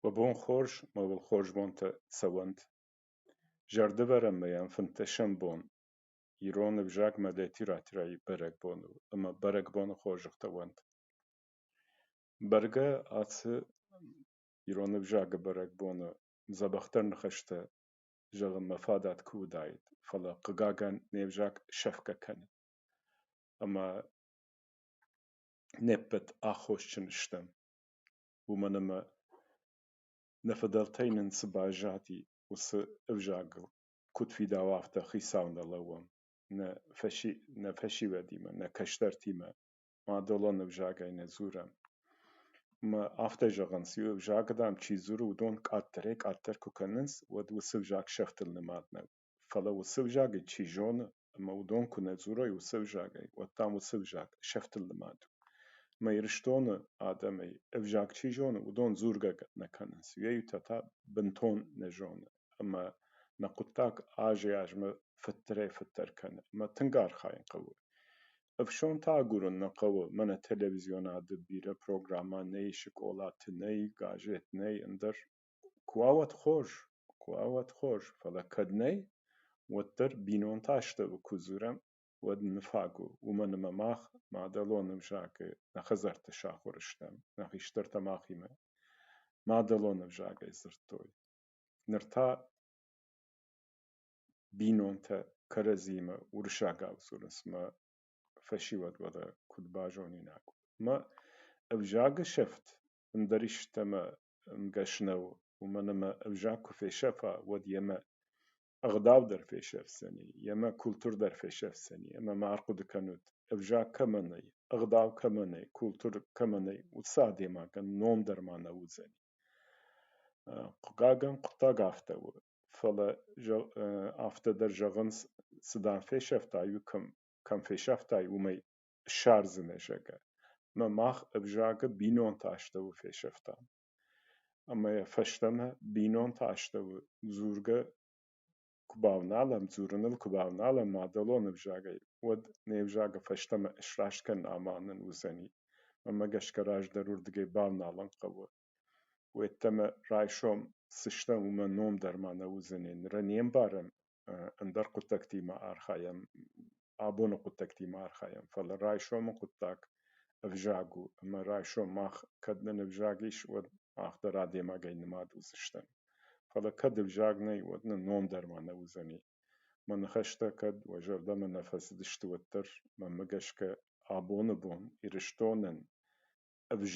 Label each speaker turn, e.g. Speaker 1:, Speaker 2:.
Speaker 1: Уӕ бон хорз ӕмӕ уыл хорз бонтӕ цӕуӕнт. Зӕрдӕвӕрӕн мӕйӕн 15-ӕм бон ирон ӕвзаг ӕмӕ литературӕйы бӕрӕгбон у ӕмӕ бӕрӕгбоны хорзӕхтӕ уӕнт. Бӕргӕ ацы ирон ӕвзагы бӕрӕгбоны дзӕбӕхдӕр ныхӕстӕ зӕгъынмӕ фадат куы уыдаид, фӕлӕ хъыгагӕн не взаг сӕфгӕ кӕны. Ӕмӕ не ппӕт аххосджын стӕм, уымӕн ӕмӕ нӕ фыдӕлтӕй нын цы баззади, уыцы ӕвзагыл куыд фидауы, афтӕ хицау нӕ лӕууӕм. Нӕ фӕсивӕдимӕ, нӕ кӕстӕртимӕ мадӕлон ӕвзагӕй нӕ дзурӕм. Ӕмӕ афтӕ зӕгъынц, иу ӕвзагы, дам, чи дзуры, уыдон къаддӕрӕй-къаддӕр куы кӕнынц, уӕд уыцы ӕвзаг сӕфтыл нымад нӕу. Фӕлӕ уыцы ӕвзагӕй чи зоны, ӕмӕ уыдон куы нӕ дзурой уыцы ӕвзагӕй, уӕд, дам, уыцы ӕвзаг сӕфтыл нымад у. Ӕмӕ Ирыстоны адӕмӕй ӕвзаг чи зоны, уыдон дзургӕ нӕ кӕнынц, иуӕй-иутӕ та бынтон нӕ зоны. Ӕмӕ нӕ хъуыддаг азӕй-азмӕ фыддӕрӕй-фыддӕр кӕны. Ӕмӕ тынг архайын хъӕуы. Ӕфсон та агурын нӕ хъӕуы. Мӕнӕ телевизионады бирӕ программӕ нӕй, скъолаты нӕй, газет нӕй, ӕндӕр. Куы уа, уӕд хорз, куы уа, уӕд хорз, фӕлӕ кӕд нӕй, уӕддӕр бинонты астӕу куы дзурӕм, уӕд нын фаг у. Уымӕн ӕмӕ мах мадӕлон ӕвзагы нӕ хӕдзӕртты сахуыр стӕм, нӕ хистӕртӕ махимӕ мадӕлон ӕвзагӕй дзырдтой. Ныр та бинонтӕ кӕрӕдзиимӕ уырыссагау дзурынц, мӕ фӕсивӕд уӕдӕ куыд базонинаг у. Мӕ ӕвзагы сӕфт ӕндӕр истӕмӕ ӕнгӕс нӕу, уымӕн ӕмӕ ӕвзаг куы фесӕфа, уӕд йемӕ ӕгъдау дӕр фесӕфдзӕни, йемӕ культур дӕр фесӕфдзӕни. Ӕмӕ ма ӕрхъуыды кӕнут, ӕвзаг кӕмӕ нӕй, ӕгъдау кӕмӕ нӕй, культур кӕмӕ нӕй, уыцы адӕймагӕн ном дӕр ма нӕ уыдзӕни. Хъыгагӕн, хъуыддаг афтӕ у. Фӕлӕ афтӕ дӕр зӕгъынц, цы, дам, фесӕфтай, уый кӕм фесӕфтай, уымӕй ссардзынӕ, зӕгъгӕ. Ӕмӕ мах ӕвзагы бинонты астӕу фесӕфтам. Ӕмӕ йӕ фӕстӕмӕ бинонты астӕу дзургӕ куы бавналӕм, дзурыныл куы бавналӕм мадӕлон ӕвзагӕй, уӕд не взагы фӕстӕмӕ сраст кӕнын амал нын уыдзӕни. Мӕнмӕ гӕсгӕ раздӕр уырдыгӕй бавналын хъӕуы. Уӕддӕмӕ райсом цы стӕм, уымӕн ном дӕр ма нӕ уыдзӕни. Ныр не мбарӕм, ӕндӕр хъуыддӕгтимӕ архайӕм, абоны хъуыддӕгтимӕ архайӕм, фӕлӕ райсомы хъуыддаг ӕвзаг у. Ӕмӕ райсом мах, кӕд нын ӕвзаг ис, уӕд мах дӕр адӕймагӕй нымад уыдзыстӕм. Фӕлӕ кӕд ӕвзаг нӕй, уӕд нын ном дӕр ма нӕ уыдзӕни. Мӕ ныхӕстӕ кӕд уӕ зӕрдӕмӕ нӕ фӕцыдысты, уӕддӕр, мӕнмӕ гӕсгӕ, абоны бон Ирыстонӕн ӕвзаг